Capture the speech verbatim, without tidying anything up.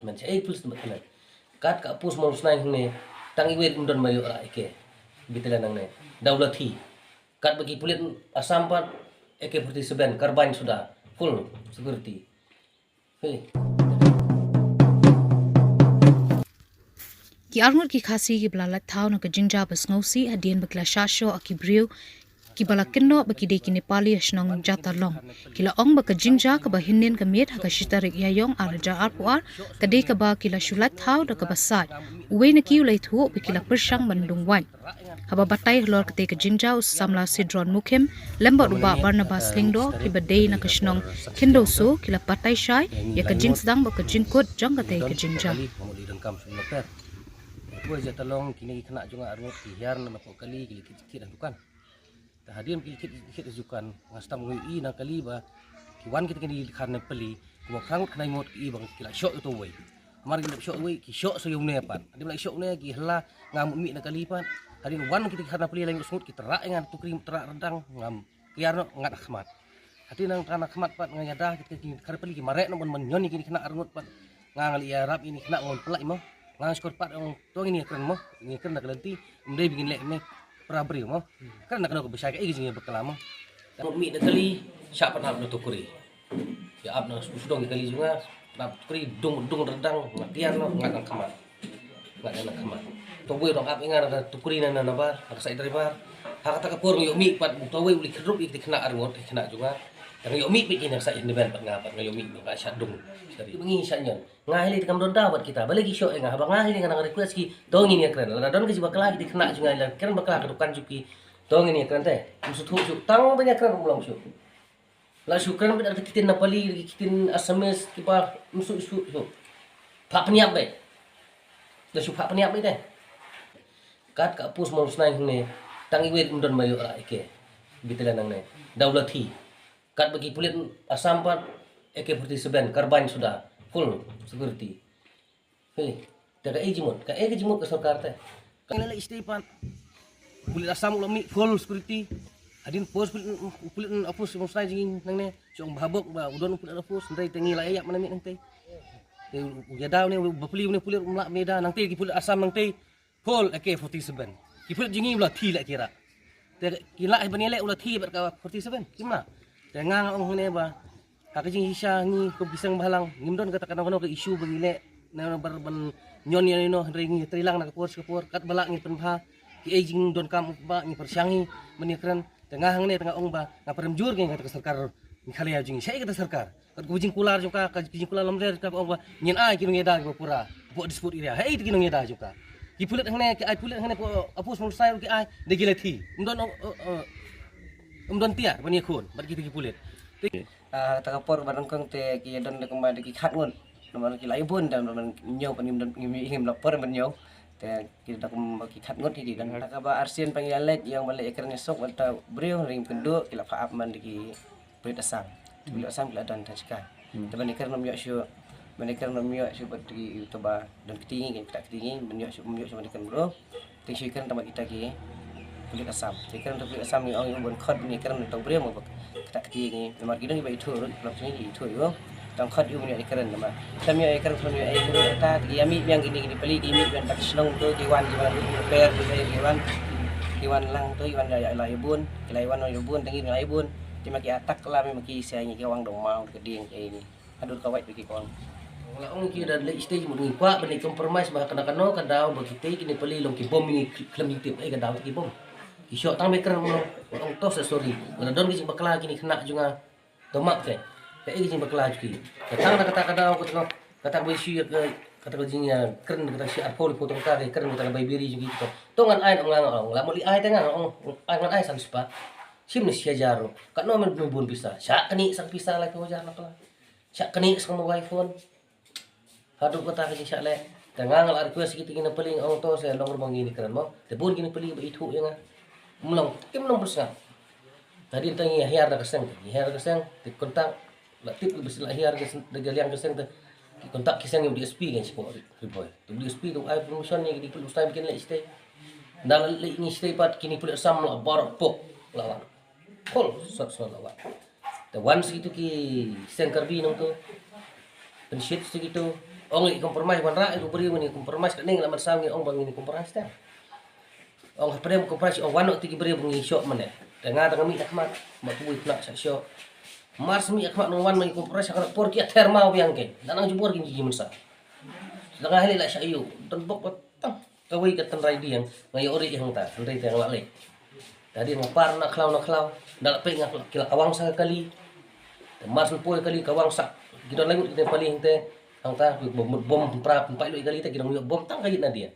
Ngan sa ei pulit sdang bad kane. Kat ka post Mawsnai hangne, tang iwei ruh ym don ba ïoh rah AK battalion hangne. Da u la thi. Kat ba ki pulit Assam pat, AK forty-seven, carbine suda, full security. Hey. Ki arngut ki Khasi kiba la lait thaw na ka jingjia ba sngewsih hadien ba ki la shah shoh ha ki briew kiba la kynnoh ba ki dei ki Nepali ha shnong Jatarlong. Ki la ong ba ka jingjia kaba hynnin ka miet ha ka shi tarik Ïaïong ar hajar arphew ar ka dei kaba ki la shu lait thaw da kaba sait. Uwei na ki u la ïathuh ba ki la pyrshang ban dung wait. Haba batai halor katei ka jingjia u samla Sidron Mukhim lem bad u Bah Barnabas Lyngdoh kiba dei na ka shnong Khyndew Soo ki la batai shai ïa ka jingsdang bad ka jingkut jong katei ka jingjia. Poi Jatarlong kine ki khynnah jong nga arngut ki hiar na napoh kali ki la kit kit ha dukan. Te hadien ki la kit kit ha dukan nga sdang ïohi na kali ba ki wan kita kine ki dkhar Nepali kiba khang khynnah ngut ki i ba ki la shoh ïa uto uwei. Namar ki la shoh uwei ki shoh sa ïa une pat. Hadien ba la shoh une ki hla nga mut mih na kali pat. Hadien wan kita ki dkhar Nepali la ngut sngut ki trah ïa nga tukri trah ryndang ngam kiar noh ngat ha khmat. Hati nang tang ha khmat pat nga ïada kita ki dkhar Nepali ki mareh noh ban ban ñion ïa kine ki khynnah arngut pat. Nga nga la ïarap ïa kine ki khynnah ngan pynlait mo. Nga nga shkor pat ong to ngin ïakren mo. Ngin ïakren da ka lynti. Ym dei ba ngin leh ne para briew mo. Kren da kano ka bishar kaei ka jingbakla mo. Tang mih da kali shah pynap na tukri. Ïa ap na sdong ïa kali jong nga. Pynap tukri dung dung ryndang nga tiar noh ngat na khmat. Ngat na khmat. To uwei u dang ap ïa nga na ka tukri na na bar, na ka side driver. Ha kata ka por nga ïoh mih pat uto uwei u la kyrduh ïa ki khynnah arngut, ki khynnah jong nga. Te nga ïoh mih pat ki na ka side driver pat nga pat nga ïoh mih nga shah dung. Sari ba ngi shah ñion. Nga hi lei te kam don daw bad kita. Balei ki shoh ïa nga, haba nga hi lei nga nang request ki to ngin ïakren. Lada don ka jingbakla ki khynnah jong nga la kren bakla ka dukan jong ki. To ngin ïakren te. Ym sngewthuh shuh tang ban ïakren ym long shuh. La shu kren beit da ki ktien Nepali, da ki ktien Assamese kiba ym sngewthuh shuh. Phah pynïap beit. La shu phah pynïap beit te. Kat ka post Mawsnai hangne tang iwei ruh ym don ba ïoh rah AK battalion hangne. Da u la thi. Kat ba ki pulit Assam pat AK forty-seven, carbine suda, full security. Hei, te kaei jingmut, kaei ka jingmut ka sorkar te. Ka ngi la leit shatei pat. Pulit Assam u la mih full security. Hadien post pulit, pulit Assam u sngewsih jingim nangne. Shu ong bha bok ba u don pulit Assam, hynrei te ngi la ïap mana mih nangtei. Te u ïada une, u bapli une pulit um lah ïada nangtei ki pulit Assam nangtei. Full AK forty-seven. Ki pulit jong ngi u la thi leh ki rah. Te ki lah ban ïaleh u la thi bad ka forty-seven. Kim lah. Te nga nga ong hangne ba ha ka jingshisha ngi kum ki seng bhalang ngim don kata kano kano ka issue ba ngi leh na bar ban ñion ïa ino hynrei ngi trei lang na ka por sha ka por katba lah ngi pynbha kiei jingdonkam ba ngi pyrshang ngi ban ïakren. Te nga hangne te nga ong ba nga pyrshang jur ngi kata ka sorkar Meghalaya jong ngi, shaei kata sorkar. Kat ka jingkular jong ka, ka jingkular lamler ka ong ba ngin ai ki nongïada kiba pura hapoh dispute area. Haei te ki nongïada jong ka. Ki pulit hangne ki ai pulit hangne hapoh Assam u sngewsih ki ai da ki la thi. Ym don, um, um, ym don tiar ban ïakhun bad kita ki pulit. Te Ah, kata ka por ba nyngkong te ki don da kumba da ki khat ngut. Namar ki la ïa bun da ban ñiew ban ngim don ngim ngim la por ban ñiew. Te ki da kumba ki khat ngut ki don. Kata kaba arsien ba ngi la leit ïa ban leit ïakren ïasuk bad uta u briew, hynrei ngim kynduh, ki la phah ap man da ki pulit Assam. Pulit Assam ki la don tang shika. Te ban ïakren ym ïoh shuh, ban ïakren ym ïoh shuh bad ki uta ba don kti ngi, ki ktah kti ngi, ban ïoh shuh, ym ïoh shuh ban ïakren bad u. Te shu ïakren tang bad kita ki pulit Assam. Shu ïakren tang pulit Assam ngi ong ïa u ban khot ngi ïakren tang briew mo ba ktah kti ngi. Namar ki dang ïa ba ithuh ruh, lok ngi ithuh ïa u. Tang khot ïa u ban ïakren namar. Tang ïa ïakren tang ïa ïakren ta ki ïa mih biang kine kine pali ki mih biang ta ki shnong tu ki wan ki wan ruh per ki wan ki wan lang tu ki wan la ïa bun ki la ïa wan ïa bun tang ki la ïa bun. Ki ma ki attack la ma ki sia ngi ki wang dong mau ka ding ki ni. Haduh kawei ba ki kong. Nga la ong ki da leit stage mut ngi kwah ban leit compromise ba kano kano ka daw ba kitei kine pali long ki bom ngi khlem ngi tip ei ka daw ki bom. Ki shoh tang ba kren mo ong to sa sorry. Nga la don ki jingbakla kine khynnah jong nga. To map te. Ka ei ki jingbakla jong ki. Ka tang da kata ka daw ka tang kata ba issue ka kata ka jingïakren kata shi arphew liphew tyngka ka kren kata ka bai biri jong ki to. To ngan ai nga nga ong la mut leit ai te nga ong ai ngan ai san spah. Shim ne shi hajar ruh. Katno men bun pisa. Shah kane sang pisa lai phew hajar na pala. Shah kane sa ka mobile phone. Haduh kata ka jingshah leh. Te nga nga la request kita kine pali nga ong to sa long ruh ba ngi ïakren mo. Te bun kine pali ba ithuh ïa nga. Ym long, kim long pyrshang. Te hadien te ngi hiar da ka seng, ngi hiar da ka seng, te kontak la tip ba shu la hiar da ka liang ka seng te. Ki kontak ki seng ïa u DSP kan shapoh Ri Bhoi. Te u DSP te u ai permission ïa ki dei pali u stai ba kin leit shatei. Nda la leit ngi shatei pat kine pali Assam la baroh pok la wan. Khol sot sot la wan. Te wan sa kitu ki seng Karbi nangtu. Pynshit sa kitu. Ong i compromise, wanrah i u briew ban i compromise, ka ning la mynsaw ngi ong ba ngin i compromise te. Ong hapdeng compromise ong wan noh ïa ki briew ba ngi shoh mynne. Te nga dang mih na khmat, ma pui khmat sa shoh. Mar shu mih na khmat nong wan ma i compromise, ka por ki ther maw biang ke. Dang nang jubor ki ji mynsaw. Dang nga hali la sha ïu, don bok ba tang. Kawei ka tynrai dieng, nga ïoh ri hangta, hynrei te nga la leh. Te hadien nga par na khlaw na khlaw, da la peit nga ki la kawang sa ka kali. Te mar shu poi kali kawang sa, ki don lai ngut ki pali hangte, hangta ki bom bom pra pynpait lut i kali te ki dang ïoh bom tang ka ïit na dieng.